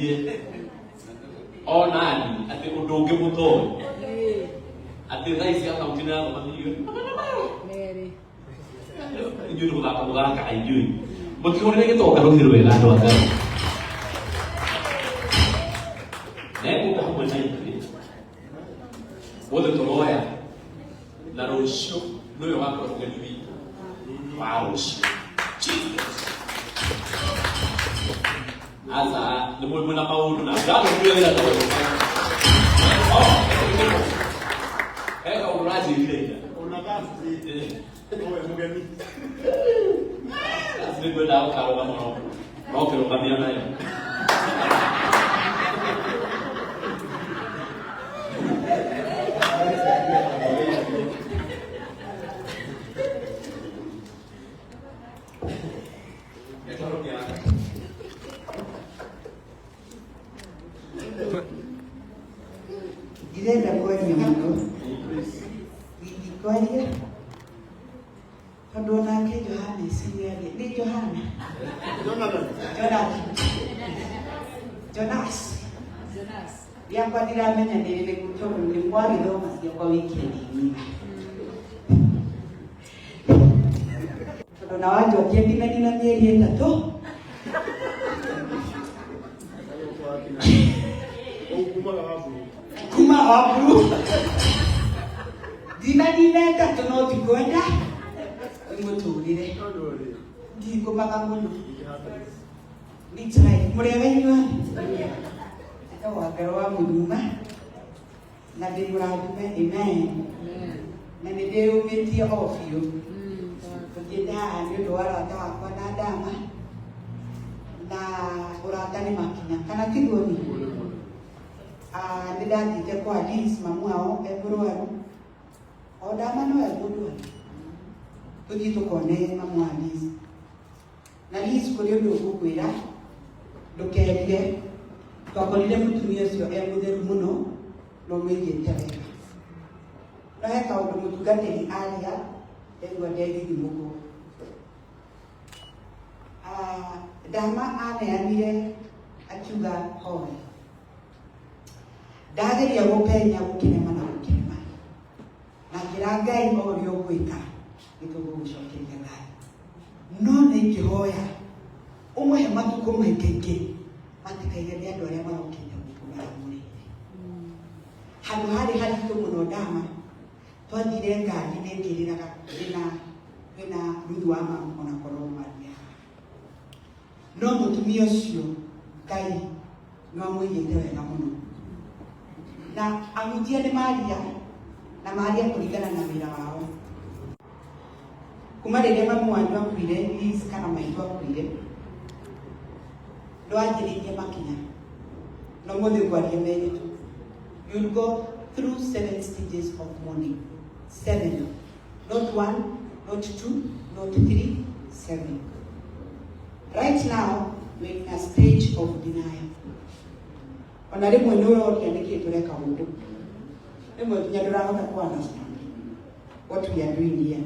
Anjĩririe onani atĩ ũndũ ũngĩ mũtoĩ atĩ thaa ici akaunti nĩ irathoma milioni inyuĩ nĩ gũthaka mũthakaga inyuĩ mũtihũrĩre gĩtonga rũhĩ rwega andũ a Ngai na egũka hamwe na ithuĩ wothe tũroya na rũciũ nĩwe ũgakorwo mũgeni witũ wa rũciũ. Jesus. Aca nĩ mwĩ mwĩna maũndũ na ndamũkuire wĩra tondũ Oh, he kaũndũ ũranjĩrire ira. Ona Thursday, owe mũgeni. Nĩ ngwendaga gũkarũgama no no kĩrũgamia nayo. Ndirenda kwaria mũno, ndingĩkwaria tondũ onake Johannes nĩaria, nĩ Johana Jonathan. Jonathan Jonas rĩakwa ndiramenya nĩ rĩrĩkũ tondũ nĩ mwagĩthoma ciakwa wikendi ng'ima tondũ na wanjokia ndinanina mĩeri ĩtatũ. Kumaga wamburu. Kuma wamburu ndinanina ĩtatũ no ndikwenda nĩ mũtũrĩre ndikũmaga mũno. Litrai mũrĩega inyuothe, njĩtagwo Wangero wa Mũthuma na ndĩ mũrathime, amen, na nĩ ndĩyũmĩtie o biũ tũthiĩte haha nĩ ũndũ wa ũrata wakwa na Ndama, na ũrata nĩ makinya kana tiguo? Ni nĩ ndathiĩte kwa Liz, mamu wao e mũrwaru, o Ndama no e mũrwaru, tũthiĩ tũkone mamu wa Liz. Na Liz, kũrĩ ũndũ ngũkwĩra ndũkerire, twakorire mũtumia ũcio e mũtheru mũno na ũmũigĩte wega, no he kaũndũ mũtungatĩri aria ndaigua ndethithimũkwo. Ndama aneanire akiuga hoe ndageria gũpenya gũkĩrema na gũkĩrema na ngĩra Ngai o ũrĩa ũgwĩka nĩ tũgũgũcokeria ngatho, no nĩ ingĩhoya ũmũhe matukũ maingĩ matikaige nĩ andũ arĩa marokĩte gũkũ maramũrĩire handũ harĩ haritũ mũno. Ndama twathire ngari nĩ ngĩrĩraga ndĩna ndĩna ruthu wa mamu ona korwo mwaria haha, no mũtumia ũcio Ngai no amũigĩte wega mũno na ahunjia nĩ maria na maria kũringana na wĩra wao. Kuma rĩrĩa mamu wanyu akuire, Liz, kana maitũ akuire, ndwanjĩrĩirie makinya no mũthĩ ngwaria merĩ tu. You'll go through seven stages of mourning, seven, not one, not two, not three, seven. Right now we're in a stage of denial. Ona rĩmwe nĩ ũroria nĩkĩ tũreka gũkũ, rĩmwe nginya ndũrahota ku understand what we are doing here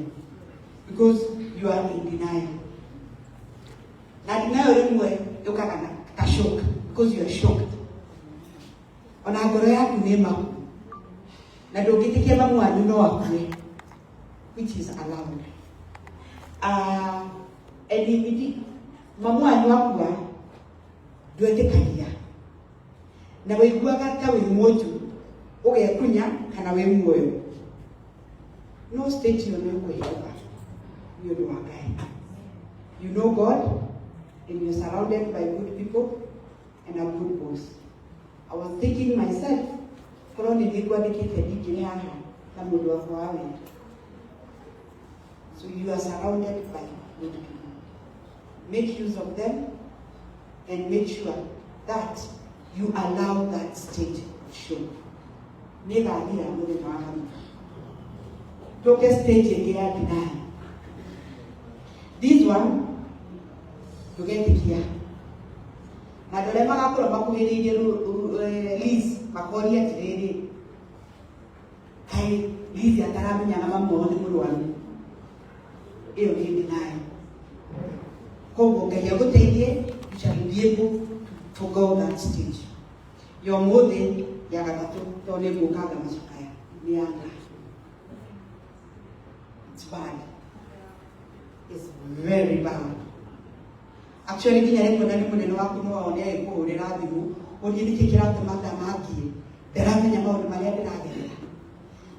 because you are in denial. Na denial rĩmwe yũkaga na ka shock because you are shocked, ona ngoro yaku nĩ maku na ndũngĩtĩkia mamu wanyu no akue, which is allowed. And immediately mamu wanyu akua ndwetĩkagia na wĩiguaga ta wĩ mwonju ũgekunya kana wĩ muoyo, no stage ĩyo nĩ ũkũhĩtũka nĩ ũndũ wa Ngai. You know God and you're surrounded by good people and a good boss. I was thinking myself, korwo nĩ niĩ ngwandĩkĩte ndingĩrĩ haha na mũndũ wakwa wa wĩra. So you are surrounded by good people. Make use of them and make sure that you allow that stage of shock. Nĩgathira mũthenya wa Hanuka. Tũke stage ĩngĩ ya denial. This one ndũgetĩkia na andũ arĩa magakorwo makuhĩrĩirie Liz makoria atĩrĩrĩ, kaĩ Liz ataramenyaga mamu wao nĩ mũrwaru? Ĩyo nĩ denial. Koguo Ngai agũteithie, you shall be able to to go that stage. Ya ũmũthĩ ya gatatũ tondũ nĩ ngũkanga macakaya nĩ anger. It's bad. It's very bad. Actually nginya rĩmwe na nĩ mũnene waku no one agĩkũhũrĩra thimũ ũthiĩ nĩkĩ kĩratũma ndamangie ndaramenya maũndũ marĩa ndĩragerera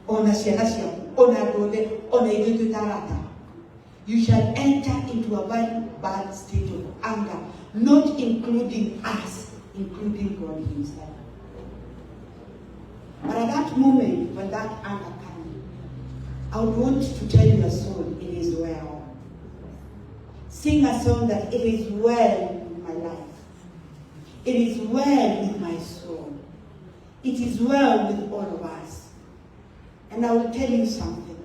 ona ciana ciaku ona andũ othe ona ithuĩ twĩ ta arata. You shall enter into a very bad state of anger, not including us, including God himself. But at that moment, when that anger comes, I would want to tell your soul, it is well. Sing a song that it is well with my life. It is well with my soul. It is well with all of us. And I will tell you something.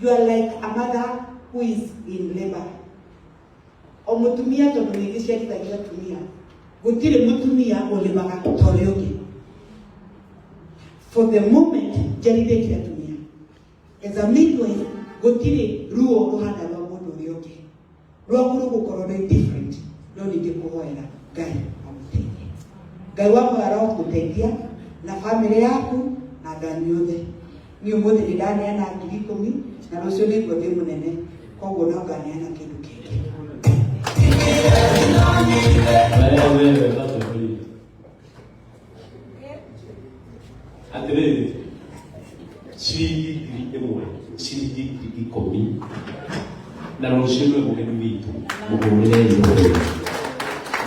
You are like a mother who is in labor. O mutumia tondu nĩ ciarithagia atumia gũtirĩ mũtumia ũrĩmaga ta ũrĩa ũngĩ. For the moment njarithĩtie atumia as a midwife, gũtirĩ ruo rũhana rwa mũndũ ũrĩa ũngĩ, rwaku rũgũkorwo rwĩ different, no ningĩ kũhoera Ngai agũteithie. Ngai wakwa arogũteithia na bamĩrĩ yaku na andũ anyu othe. Niĩ ũmũthĩ nĩ ndaneana 10,000 na rũciũ nĩ ngũthiĩ mũnene, koguo no nganeana kĩndũ kĩngĩ. Wewe sasa tulie. Atĩrĩrĩ, ciringi 1,000, ciringi 10,000, na rũciũ nĩwe mũgeni witũ, mũhũrĩre igũrũ.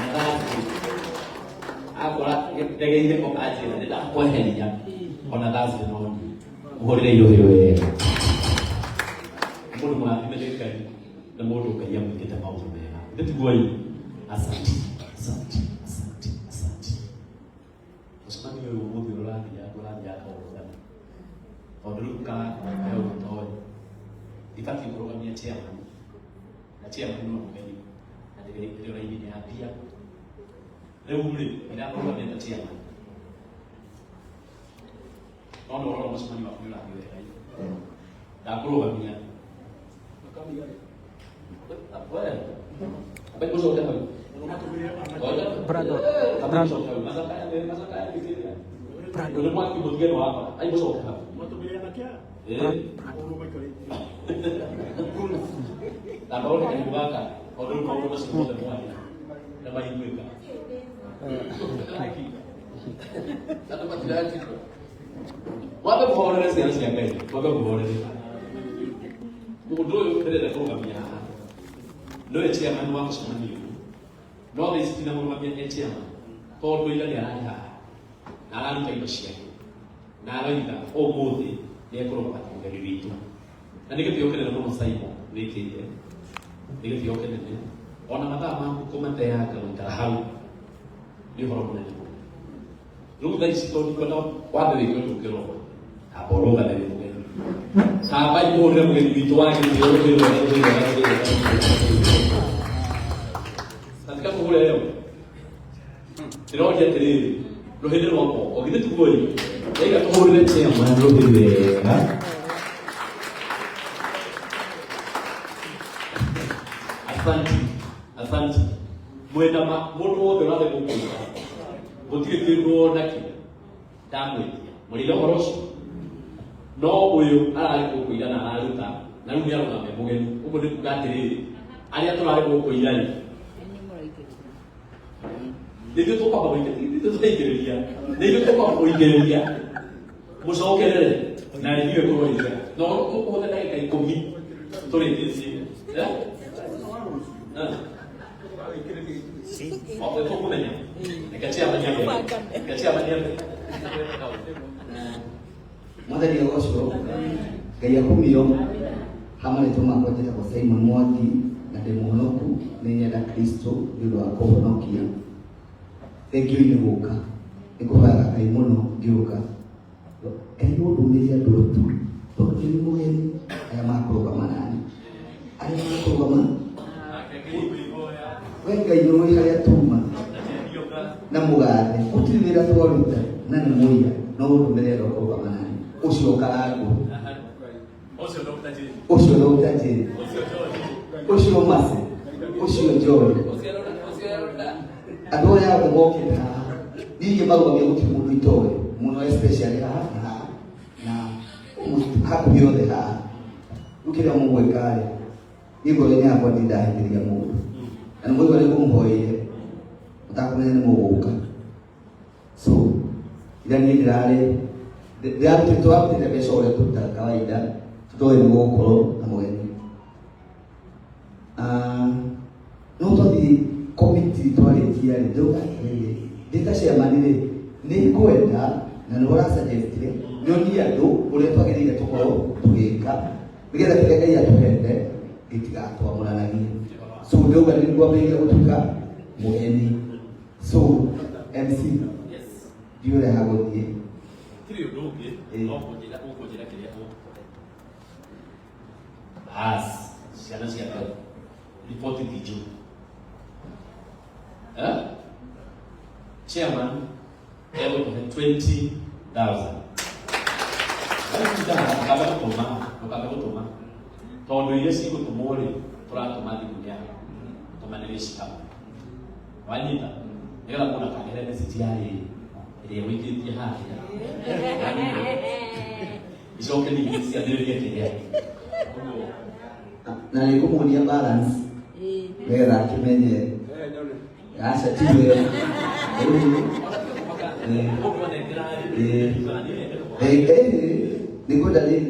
Na thabu akora ndegeire o anjĩra nĩ ndakweheria ona Thursday no niĩ. Mũhũrĩre igũrũ wega. Mũndũ mũrathime nĩ Ngai na mũndũ Ngai amwĩkĩte maũndũ mega. Ithe tiguo ĩ? Asante, asante, asante, asante. Mũcemanio ũyũ ũmũthĩ ũrathiaga ũrathiaga o ũthani tondũ rĩu kahe ũndũ toĩ ndibatiĩ kũrũgamia chairman na chairman no mũgeni na ndĩrĩ raini ya mbia rĩu rĩ ndakũrũgamia ta chairman no nĩ ũrona mũcemanio waku nĩ ũrathiĩ wega ndakũrũgamia. We mũcoke hau. Brandon. Brandon. Brandon. Nĩ mwaki mũtige nĩ wakwa. Ai mũcoke hau. Matũmĩre anake aya? Ĩĩ. Ũguo maikarĩtie. Na korwo nĩ kanyamũ gaka tondũ rĩu maũndũ macio mothe mwaria na maiguĩka. Andũ matiratigwo. Wambe kũhorere ciana cia Ngai, wambe kũhorere. Mũndũ ũyũ ndĩrenda kũrũgamia haha. Nĩwe chairman wa mũcemanio ũyũ. No thaa ici ndinamũrũgamia e chairman tondũ ira nĩ ararĩ haha na araruta indo ciake na aroiga ũmũthĩ nĩ ekũrũgama ta mũgeni witũ na nĩ gĩtĩo kĩnene mũno Simon wĩkĩte, nĩ gĩtĩo kĩnene ona mathaa maku kũmateanga gũikara hau nĩ ũhoro mũnene mũno. Rĩu thaa ici tondũ ndikwenda wambe wĩke ũndũ ũngĩ roho amba ũrũgame wĩ mũgeni kamba ihũrĩre mũgeni witũ wa gĩtĩo rũhĩ rwega rũhĩ rwega rũhĩ rwega rũhĩ rwega katika kũhũre rĩu ndĩroria atĩrĩrĩ rũhĩ nĩ rwa moko githĩ tiguo ĩ ndaiga tũhũrĩre chairman rũhĩ wega. Asante, asante. Mwena ma mũndũ wothe ũrathiĩ gũkũra gũtirĩ kĩndũ ona kĩ ndamwĩtia mũrĩre ũhoro ũcio no ũyũ ararĩ gũkũ ira na araruta na rĩu nĩ arũgame mũgeni ũguo nĩ kuga atĩrĩrĩ arĩa tũrarĩ gũkũ ira rĩ nĩ ithuĩ tũkwamba gũikĩrĩria ithuĩ tũraikĩrĩria nĩ ithuĩ tũkwamba gũikĩrĩria mũcokerere na ithuĩ ĩkorwo ĩ njega no tũkũhũthĩra ndagĩka 10 tũrĩkĩtie. Eh? Eh. O, tũkũmenya reke chairman ambe, reke chairman ambe. Mwathani agocwo, Ngai akumio. Ha marĩtwa makwa njĩtagwo Simon Mwangi na ndĩ mũhonoku, nĩ nyenda Kristo nĩ ũndũ wa kũhonokia. Thank you nĩ gũka nĩ kũhoyaga Ngai mũno ngĩũka Ngai no ndũmĩre andũ tu tondũ ndĩ mũgeni arĩa makũrũgama nani arĩa makũrũgama we Ngai nĩ ũĩ harĩa tuma na mũgathe gũtirĩ wĩra twaruta na nĩ mũira no ũndũmĩre andũ a kũrũgama nani ũcio Karangũ. Ũcio Dr. Jane. Ũcio Dr. Jane. Ũcio George. Ũcio Mercy, ũcio Joy. Ũcio Rhoda, ũcio Rhoda. Andũ arĩa othe mokĩte haha ningĩ marũgamia gũtirĩ mũndũ itoĩ mũno, especially haha na haha na almost hakuhĩ othe haha. Rĩu kĩrĩa mũgwĩka rĩ, niĩ ngoro-inĩ yakwa ndirĩ ndahĩtĩria mũndũ, na nĩ mũigua nĩ ngũmũhoeire mũtakũmenya nĩ mũgũka. So ira niĩ ndĩrarĩ ndĩrarutĩte, tũrarutĩte mbeca ũrĩa tũrutaga kawaida, tũtoĩ nĩ gũgũkorwo na mũgeni. Ah, no twathiĩ komiti twarĩkia rĩ, ndauga atĩrĩrĩ, ndĩ ta chairman rĩ, nĩ ngwenda na nĩ ũrasuggestire nyonie andũ ũrĩa twagĩrĩire tũkorwo tũgĩka nĩgetha kĩrĩa Ngai atũhete gĩtigatwamũranagie. So ndauga nĩ ngwambĩrĩria gũtuĩka mũgeni. So MC, ndiũĩ ũrĩa hagũthiĩ. Tirĩ ũndũ ũngĩ. Ĩĩ. No kũnjĩra ũkũnjĩra kĩrĩa ũgũtũhe. Bas, ciana cia Ngai, riboti ti njũru. Eh? Chairman egũtũhe 20,000. Ndũkambe gũtũma, ndũkambe gũtũma, tondũ iria cigũtũmwo rĩ, tũratũma thimũ-inĩ yaku, tũmanĩrie ci hamwe. Wanyita? Nĩgetha mũndũ akarehere message ya rĩrĩ ĩrĩa ũikĩtie harĩa icoke ningĩ ciambĩrĩrie kĩrĩa ũguo. Na nĩ ngũmuonia balance nĩgetha akĩmenye. Aca, tiwe. Nĩ ngwenda rĩrĩ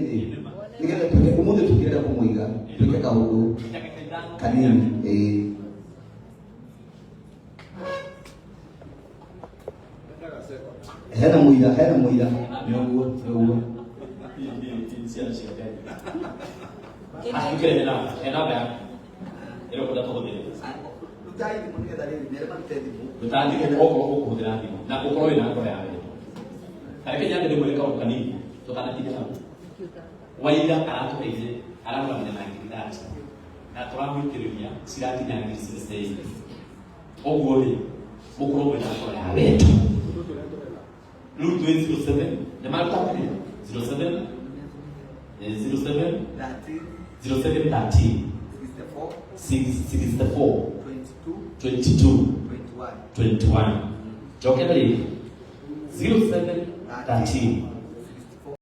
nĩgetha tuĩke ũmũthĩ tũkĩenda kũmũiga tuĩke kaũndũ kanini. Ĩĩ. Hena mũira, hena mũira, nĩ ũguo, nĩ ũguo. Ciana cia Ngai. Ah, tukĩre he namba yaku ĩrĩa ũkwenda tũhũthĩre. Rutai thimũ nĩgetha rĩrĩ mere marute thimũ. Ruta thimũ okorwo ũkũhũthĩra thimũ na ũkorwo wĩna ngoro ya wendo. Tareke nyambe ndĩmwĩre kaũndũ kanini tũtanakinya hau. Waira aratũheire, ararũgamire na 30,000 na tũramũitĩrĩria cirakinya 60,000. Ũguo rĩ, mũkorwo mwĩna ngoro ya wendo. Rĩu twĩ 07 nĩ maruta 07 07 07 13 64 22 21. Njokera rĩngĩ, 07 13.